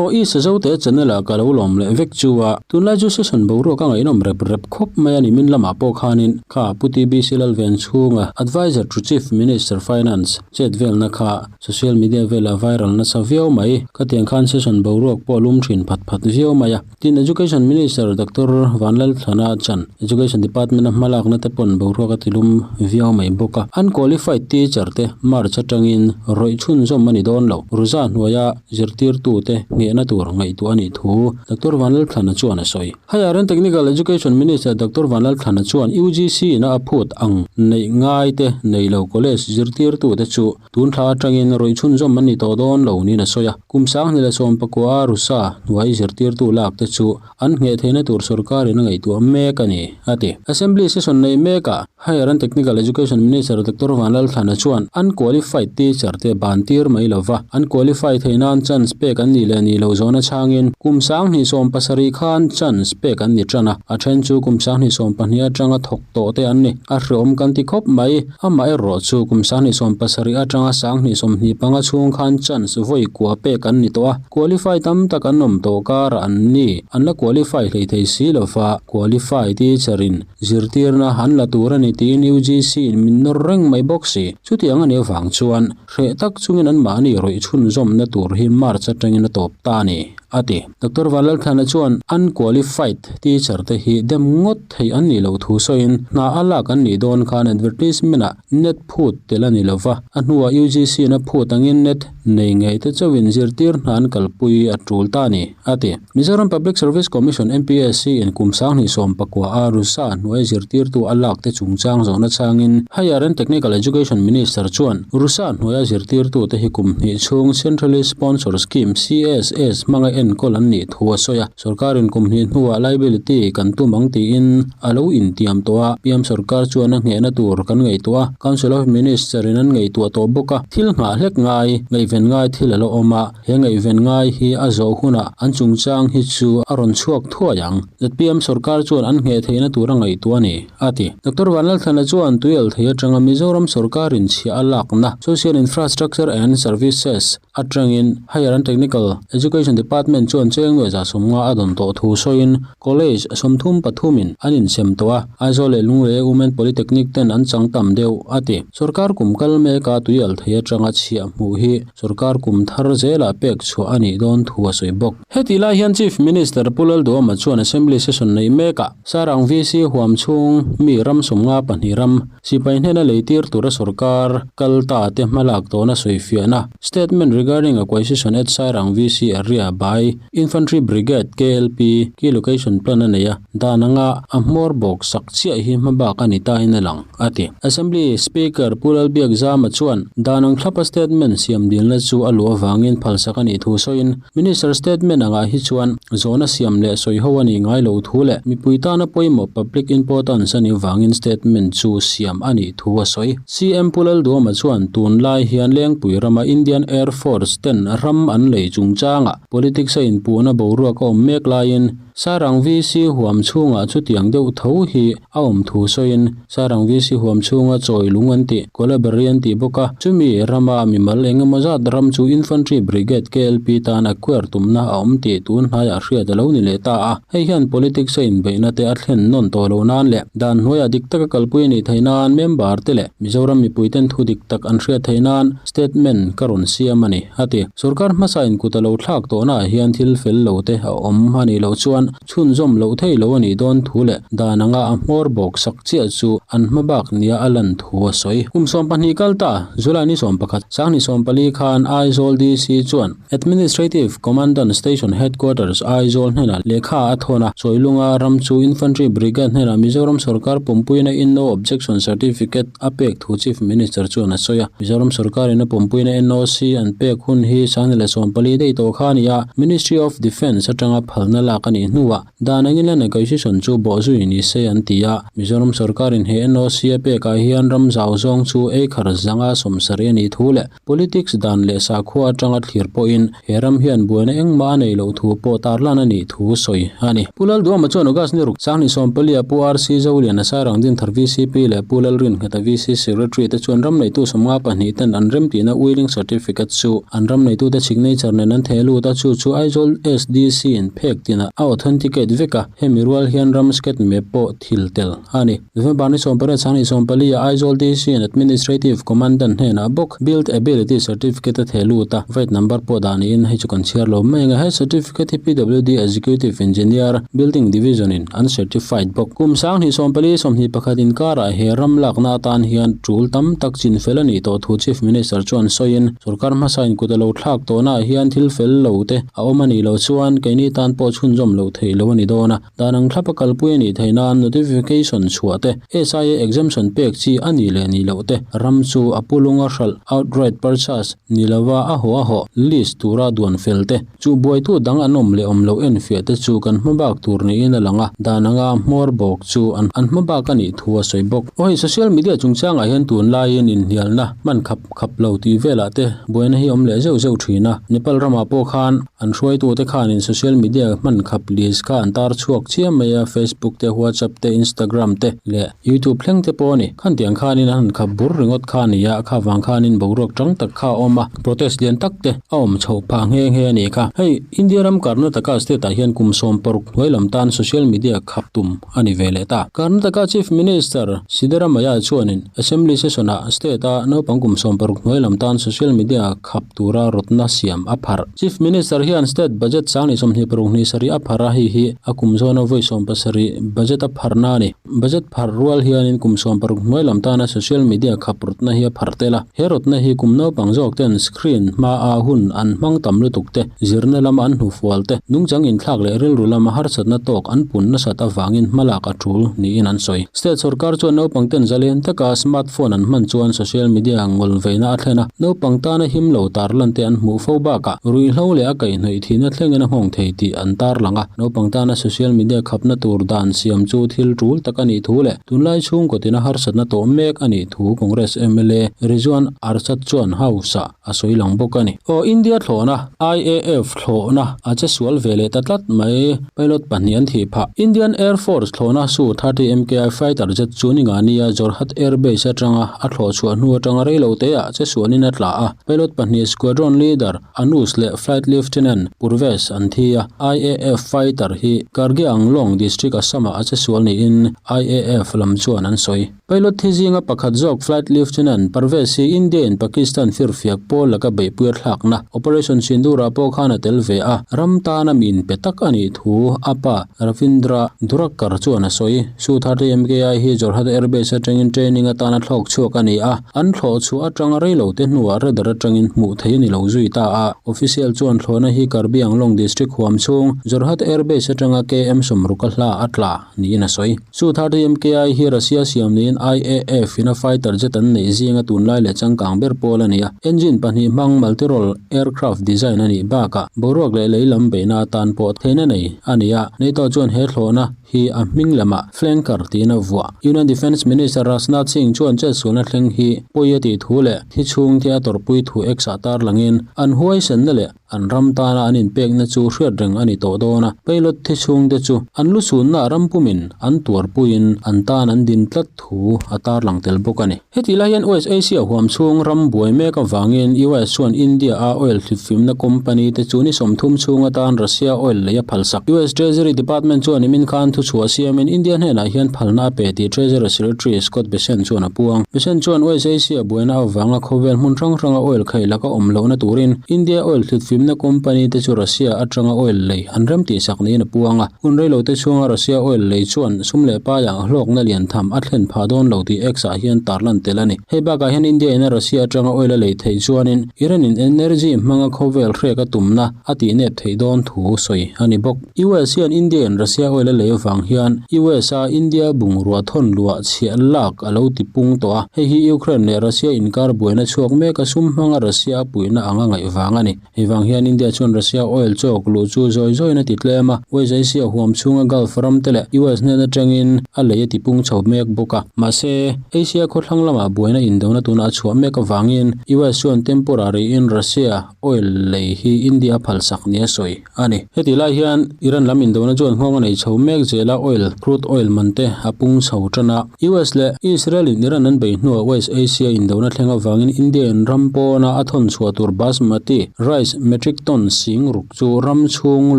Aw i Sazote channel ah ka lo lawm leh vek chu a, tunlai chu session boruak a ngaihnawm rep rep khawp mai a ni min lamah pawh khanin kha Pu TBC Lalven chhunga Adviser to Chief Minister Finance chet velna kha social media velah viral nasa viau mai. Khatiang khan session boruak pawh a lum thin phat phat viau mai a. Tin, Education Minister Doctor Vanlalthlana chuan Education Department-a hmalakna te pawn boruak a tilum viau mai bawk a. Unqualified teacher te March atangin rawih chhunzawm a ni dawn lo. Ruza hnuaia zirtirtute nghehna tur ngaihtuah a nih thu Doctor Vanlalthlana chuan a sawi. Higher and Technical Education Minister Doctor Vanlalthlana chuan UGC in a phut ang neih ngai te nei lo college zirtirtute chu Tun thla atangin rawih chhunzawm an ni tawh dawn lo niin a sawi a. Kum sanghnih leh sawmpakua a Rusa hnuai zirtirtu lak te chu an ngheh theihna tur sorkarin a ngaihtuah mek a ni, a ti. Assembly session nei mekah Higher and Technical Education Minister Doctor Vanlalthlana chuan unqualified teacher te ban tir mai lova an qualify theih nan chance pek an nih leh nih loh zawhna chhangin kum sanghnih 70 khan chance pek an ni tan a, a then chu kum sanghnih 12 atanga thawk tawh te an ni. A hreawm kan ti khawp mai. Amah erawh chu kum 27 atanga 25 chhung khan chance vawi kua pek an ni tawh a, qualify tam tak an awm tawh karah an ni. An la qualify hlei thei si lova, qualify teacher in zirtirna an la tur a ni tiin UGC in min nawr reng mai bawk si. Chutiang a nih avang chuan hreh tak chungin anmahni rawih chhunzawmna tur hi March atangin a tawp ta a ni, a ti. Doctor Vanlalthlana chuan unqualified teacher te hi dem ngawt theih an nih loh thu sawiin hna a lak an nih dawn khan advertisement ah net phut tel a ni lova, a hnuah UGC in a phut angin net nei ngei te chauhin zirtir hna an kalpui a tul ta a ni, a ti. Mizoram Public Service Commission, MPSC, in kum 2019 a Rusa hnuai zirtirtu a lak te chungchang zawhna changin Higher and Technical Education Minister chuan Rusa hnuaia zirtirtu te hi kum hnih chhung Centrally Sponsored Scheme, CSS, hmanga enkawl an nih thu a sawi a. Sorkarin kum hnih hnuah liability kan tum ang tiin a lo intiam tawh a, PM sorkar chuan a nghehna tur kan ngaihtuah a, Council of Minister in an ngaihtuah tawh bawk a, thil nghah hlek ngai, ngaihven ngai thil a la awm a, he ngaihven ngai hi a zawh hunah an chungchang hi chu a rawn chhuak thuai ang. ZPM sorkar chuan an ngheh theihna tur a ngaihtuah a ni, a ti. Doctor Vanlalthlana chuan tuial thei atanga Mizoram sorkarin chhiah a lakna Social Infrastructure and Services, Atangin Higher and Technical Education Department chuan cheng nuaih 150 a dawn tawh thu sawiin College 33 in an insem tawh a, Aizawl leh Lunglei Women Polytechnic ten an chang tam deuh, a ti. Sorkar kum kal meka tui al thei atanga chhiah hmuh hi sorkar kum thar zelah pek chhuah a nih dawn thu a sawi bawk. Hetih lai hian Chief Minister Pu Lalduhoma chuan Assembly Session neih mekah Sarang VC huam chhung mi ram 52 ram sipai hnena leitir tura sorkar kal ta te hmalak tawhna sawifiahna Statement regarding acquisition at Sairang VC area by Infantry Brigade KLP key location plan a nei a, dan anga a hmawr bawk sak chiah hi hmabak a ni ta in a lang, a ti. Assembly Speaker Pu Lalbiakzama chuan dan ang thlapa statement siam dilna chu a luh avangin phalsak a nih thu sawiin Minister statement angah hi chuan zawhna siam leh sawi ho a nih ngai lo thu leh mipui tana pawimawh public importance a nih vangin statement chu siam a nih thu a sawi. CM Pu Lalduama chuan tunlai hian Lengpui rama Indian Air Force ten ram an lei chungchangah politics a inpuhna boruak a awm mek laiin Sarang VC huam chhungah chutiang deuh tho hi a awm thu sawiin Sarang VC huam chhunga chawi lung an tih, Kolabari an tih bawk a, chumi rama mimal eng emaw zat ram chu Infantry Brigade KLP tan a quer tumna a awm tih tun hnaiah hriat a lo ni leh ta a. Hei hian politics a inbeihna te a thlen nawn tawh loh nan leh dan hnuaiah dik taka kalpui a nih theih nan member te leh Mizoram mipuiten thu dik tak an hriat theih nan statement ka rawn siam a ni, a ti. Sorkar hmasa in kut a lo thlak tawhnaah hian thil fel lo te a awm a nih loh chuan chhunzawm loh theih lo a nih dawn thu leh dan anga a hmawr bawk sak chiah chu an hma bak nia a lan thu a sawi. Kum 12 kal ta, July ni 11, 2014 khan Aizawl DC chuan Administrative Commandant Station Headquarters, Aizawl hnenah lehkha a thawn a, Chawilunga ram chu Infantry Brigade hnenah Mizoram sorkar pumpuina in No Objection Certificate a pek thu Chief Minister chuan a sawi a. Mizoram sorkarin a pumpuina NOC an pek hun hi 2014 daih tawh kha a ni a, Ministry of Defence atanga phalna lak a nih hnu. hnuah dan angin land acquisition chu bawhzui ni se an ti a. Mizoram sorkarin he NOC a pekah hian ram zau zawng chu eikhar zanga sawmsarih a nih thu leh Politics dan leh sakhua atanga thlir pawhin he ram hian buaina engmah a nei loh thu pawh tarlan a nih thu sawi a ni. Pu Lalduama chuan August ni ruk Sanghnih Sawmpalia Pu RC Zoliana Sairang Dinthar VCP leh Pu Lalringheta VC Secretary te chuan ram neitu 52 ten an remtihna Willing Certificate chu an ram neitute signature nen an theh lut a, chu chu Aizawl SDC in phek tinah a authenticate vek a, hemi rual hian ram sket map pawh thil tel a ni. November ni 18 Sanghnih 14 ah Aizawl DC in Administrative Commandant hnenah bawk Build Ability Certificate a theh lut a, void number pawh dah niin hei chu kan chhiar lo mai ang a, he certificate hi PWD Executive Engineer, Building Division in an certified bawk. Kum Sanghnih 14 21 inkarah he ram lakna atan hian tul tam tak chin fel a nih tawh thu Chief Minister chuan sawiin sorkar hmasa in kut a lo thlak tawhnaah hian thil fel lo te a awm a nih loh chuan keini tan pawh chhunzawm loh theih lo a ni dawn a. Dan ang thlapa kalpui a nih theih nan notification chhuah te, SIA exemption pek chi a nih leh nih loh te, ram chu a pulunga hralh, outright purchase, ni lova a haw a haw, lease, tura duan fel te, chu buaitu dang an awm leh awm loh enfiah te chu kan hma bak tur niin a lang a, dan anga hmawr bawk chu an an hma bak a nih thu a sawi bawk. Aw hei social media chungchangah hian tunlaiin inhnialna hman khap khap lo tih velah te buaina hi awm leh zeuh zeuh thin a, Nepal ramah pawh khan An hruaitute khanin social media hman khap list kha an tar chhuak chiam mai a, Facebook te, WhatsApp te, Instagram te leh YouTube thleng te pawh a ni. Khantiang khanin an han khap bur ringawt kha a ni a, kha vang khanin boruak tang tak kha a awm a, protest lian tak te a awm chhoh phah nghe nghe a ni kha. Hei India ram Karnataka state ah hian kum 60 hnuai lam tan social media khap tum a ni ve leh ta. Karnataka Chief Minister Siddaramaiah chuanin Assembly session ah state a naupang kum 60 hnuai lam tan social media khap tura rawtna siam a pharh. Chief Minister hian State Budget 2026 a pharh a, hei hi a kum zawna vawi 17 budget a pharhna a ni. Budget pharh rual hianin kum 60 hnuai lam tana social media khap rawtna hi a pharh tel a. He rawtna hi kum naupang zawk ten screen hmaa hun an hmang tam lutuk te, zirna lama an hnufual te, nungchang inthlak leh rilru lama harsatna tawk an pun nasat avangin hmalak a tul niin an sawi. State sorkar chuan naupang ten zalen taka smart phone an hman chuan social media ngawl veina a thlen a, naupang tana him lo tarlan te an hmuh fo bakah ruihhlo leh a kaihhnawih thihna thlengin a nghawng thei tih an tarlang a. Naupang tana social media khapna tur dan siam chu thil tul tak a nih thu leh tunlai chhungkaw tina harsatna tawh mek a nih thu Congress mla Rizwan Arshad chuan House-ah a sawi lang bawk a ni. Aw India thlawhna, IAF thlawhna a che sual ve leh ta tlat mai, pilot pahnih an thih phah. Indian Air Force thlawhna Su 30 MKI fighter jet chu ni nga nia Jorhat Air Base atanga a thlawh chhuah hnu atanga rei lo te ah che suanin a tla a, pilot pahnih Squadron Leader Anush leh Flight Lieutenant Purvesh an thi a. IAF fighter hi Kargi Anglong district Assam ah a che sual niin IAF lam chuan an sawi. Pilot thi zinga pakhat zawk Flight Lieutenant Parvez hi India in Pakistan firfiak pawl laka beihpui a thlakna Operation Sindoor-ah pawh khan a tel ve a, ram tana mi inpe tak a nih thu a pa Ravindra Durakkar chuan a sawi. Su 30 MKI hi Jorhat Air Base atangin training atana thlawk chhuak a ni a, an thlawh chhuah atanga reilote hnuah radar atangin hmuh theih a ni lo zui ta a. Official chuan thlawhna hi Karbi Anglong District huam chhung Jorhat Air Base atanga KM 60 hla a tla niin a sawi. Su 30 MKI hi Russia siam niin IAF in a fighter jet an neih zinga tunlai leh changkang ber pawl a ni a. Engine pahnih hmang multirole aircraft design a nih bakah boruak leh lei lam beihna atan pawh theihna nei a ni a. NATO chuan he thlawhna hi a hming lamah Flanker tiin a vuah. Union Defence Minister Rajnath Singh chuan chetsualna thleng hi pawi a tih thu leh thi chhungte a tawrhpui thu X-ah tarlangin an huaisenna leh An ram tana an inpekna chu hriat reng a ni tawh dawn a, pilot thi chhungte chu an lu sunna ram pumin an tuarpuiin an tan an din tlat thu a tarlang tel bawk a ni. Hetih lai hian West Asia huam chhung ram buai mek avangin US chuan India-a oil hlipfimna company te chu ni 30 chhung atan Russia oil lei a phalsak. US Treasury Department chuan nimin khan thuchhuah siamin India hnenah hian phalna a pe tih Treasury Secretary Scott Bessent chuan a puang. Bessent chuan West Asia buaina avanga khawvel hmun hrang hranga oil khaih laka awm lohna turin India oil hlitfimna company te chu Russia atanga oil lei an rem tihsak niin a puang a. Hun reilo te chhunga Russia oil lei chuan sum leh paiah hlawkna lian tham a thlen phah dawn lo tih X ah hian tarlan tel a ni. Hei bakah hian India in a Russia atanga oil a lei theih chuanin Iran in energy hmanga khawvel hrek a tumna a tihnep theih dawn thu sawi a ni bawk. US hian India in Russia oil a lei avang. avang hian US a India bungrua thawn luah chhiah lak a lo ti pung tawh a, hei hi Ukraine leh Russia inkar buaina chhuak mek a sum hmanga Russia a puihna anga ngaih vang a ni. Hei vang hian India chuan Russia oil chawk luh chu zawi zawiin a ti tlem a, West Asia huam chhunga Gulf ram te leh US hnen atangin a lei a ti pung chho mek bawk a. Mahse, Asia khawthlang lamah buaina indona tunah a chhuah mek avangin US chuan temporary in Russia oil lei hi India a phalsak nia sawi a ni. Hetih lai hian Iran lam indona chuan nghawng a nei chho mek zel a, oil, crude oil man te a pung chho tan a. US leh Israel in Iran an bei hnuah West Asia indona thleng avangin India in ram pawna a thawn chhuah tur Basmati rice metric ton sing ruk chu ram chhung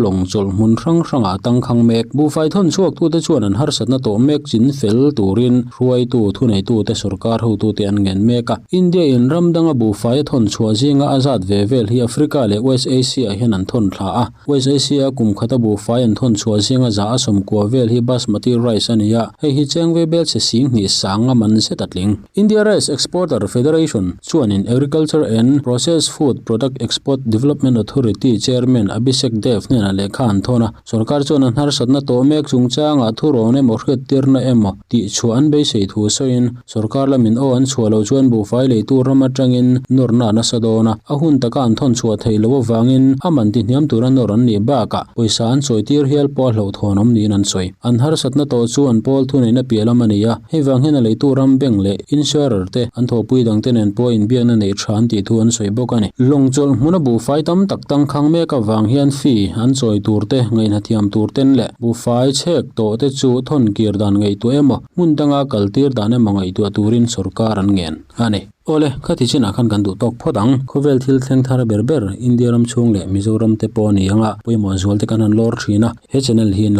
lawng chawlh hmun hrang hrangah a tangkhang mek. Buhfai thawn chhuaktute chuan an harsatna tawh mek chin fel turin hruaitu thuneitute sorkar hotute an ngen mek a. India in ram danga buhfai a thawn chhuah zinga a zat ve vel hi Africa leh West Asia hian an thawn thla a. West Asia kum khata buhfai an thawn chhuah zinga za a sawmkua vel hi Basmati rice a ni a, hei hi cheng ve bel chhe sing hnih sang a man zet a tling. India Rice Exporter Federation chuanin Agriculture and Processed Food Product Export Development Authority Chairman Abhishek Dev hnenah lehkha an thawn a, sorkar chuan an harsatna tawh mek chungchangah thurawn emaw hriattirna emaw tih chhuah an beisei thu sawiin Sorkar lamin aw an chhuah loh chuan buhfai leitu ram atangin nawrna a nasa dawn a, a hun taka an thawn chhuah theih loh avangin a man tihniam tura nawr an nih bakah pawisa an chawi tir hial pawh a hlauhthawn awm niin an sawi. An harsatna tawh chu an pawl thuneihna piah lam a ni a, hei vang hian a leitu ram bank leh insurer te an thawhpui dangte nen pawh inbiakna neih tha an tih thu an sawi bawk a ni. Lawng chawlh hmuna buhfai tam tak tangkhang mek avang hian fee an chawi tur te, ngaihhnathiam tur ten leh buhfai chhek tawh te chu thawn kir dan ngaihtuah emaw, Hmun danga kal tir dan emaw ngaihtuah turin sorkar an ngen a ni. Awle, khati chinah khan kan duh tawk phawt ang. Khawvel thil thleng thar ber ber India ram chhung leh Mizoram te pawh a ni ang a, pawimawh zual te kan han lawr thin a, he channel hi an lo.